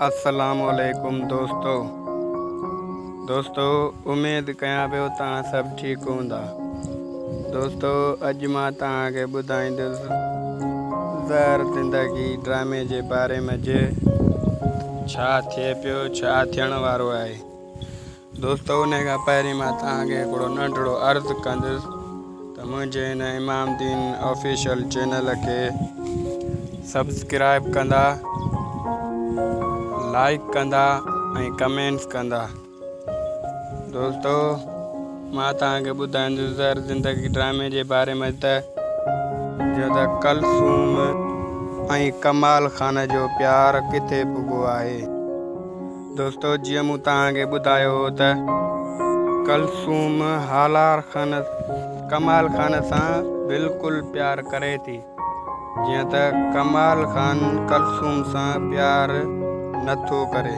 السلام عليڪم دوستو دوستو اميد ڪيان پيو توهان سڀ ٺيڪ هوندا دوستو اڄ مان توهان کي ٻڌائيندس زهر زندگي ڊرامي جي باري ۾ جي ڇا ٿئي پيو ڇا ٿيڻ وارو آهي دوستو ان کان پهرين مان توهان کي هڪڙو ننڍڙو عرض ڪندس ته منهنجي هن امام دين آفيشل چينل کي سبسڪرائب ڪندا لائڪ ڪندا ۽ ڪمينٽس ڪندا دوستو مان توهان کي ٻڌائيندس زهر زندگي ڊرامي جي باري ۾ ته جو ته ڪلثوم ۽ ڪمال خان جو پيار ڪٿي پڳو آهي. دوستو جيئن مون توهان کي ٻڌايو هو ته ڪلثوم هالار خان ڪمال خان سان بلڪل پيار ڪري ٿي جيئن ته ڪمال خان ڪلثوم سان پيار نٿو ڪري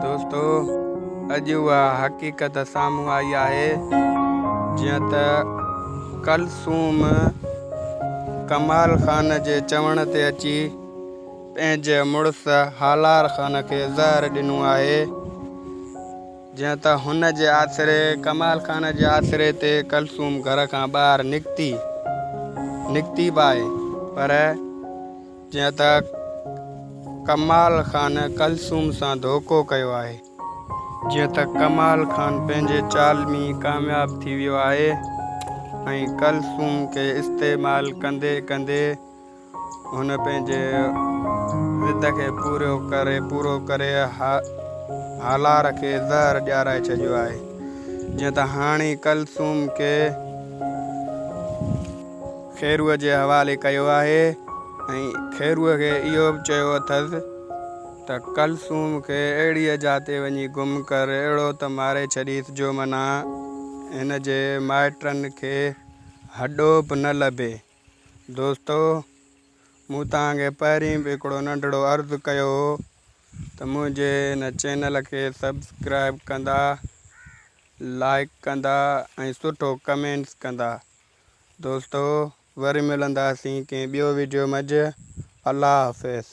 دوستو اڄ اها حقيقت سامهون آئي آهي جيئن ته ڪلثوم ڪمال خان جي چوڻ تي اچي پنهنجي مڙس هالار خان کي زهر ڏنو آهي، جيئن ته هن جي آسري، ڪمال خان جي آسري تي ڪلثوم گهر کان ٻاهر نڪتي، نڪتي به آهي، پر جيئن ته ڪمال خان ڪلثوم سان ڌوڪو ڪيو آهي. جيئن ته ڪمال خان پنهنجي چال ۾ ڪامياب ٿي ويو آهي ۽ ڪلثوم کي استعمال ڪندي ڪندي هن پنهنجي ضد کي پورو ڪري پورو ڪري هالار کي زهر ڏيارائي ڇڏيو آهي. جيئن ته هاڻي ڪلثوم کي خيروء جي حوالي ڪيو آهي ۽ خيروء کي اهو به چيو اٿس ته ڪلثوم کي اهڙيء جاء تي وڃي گم ڪر، اهڙو ته ماري ڇڏيس جو معنيٰ هن جي مائٽن کي هڏو به نه لڀي. دوستو مون توهان کي پهرين به هڪڙو ننڍڙو عرض ڪيو هو ته منهنجي هن چينل کي سبسڪرائب ڪندا لائڪ ڪندا ۽ سٺو ڪمينٽس ڪندا دوستو وري ملنداسين ڪنهن ٻيو ويڊيو منجهه الله حافظ.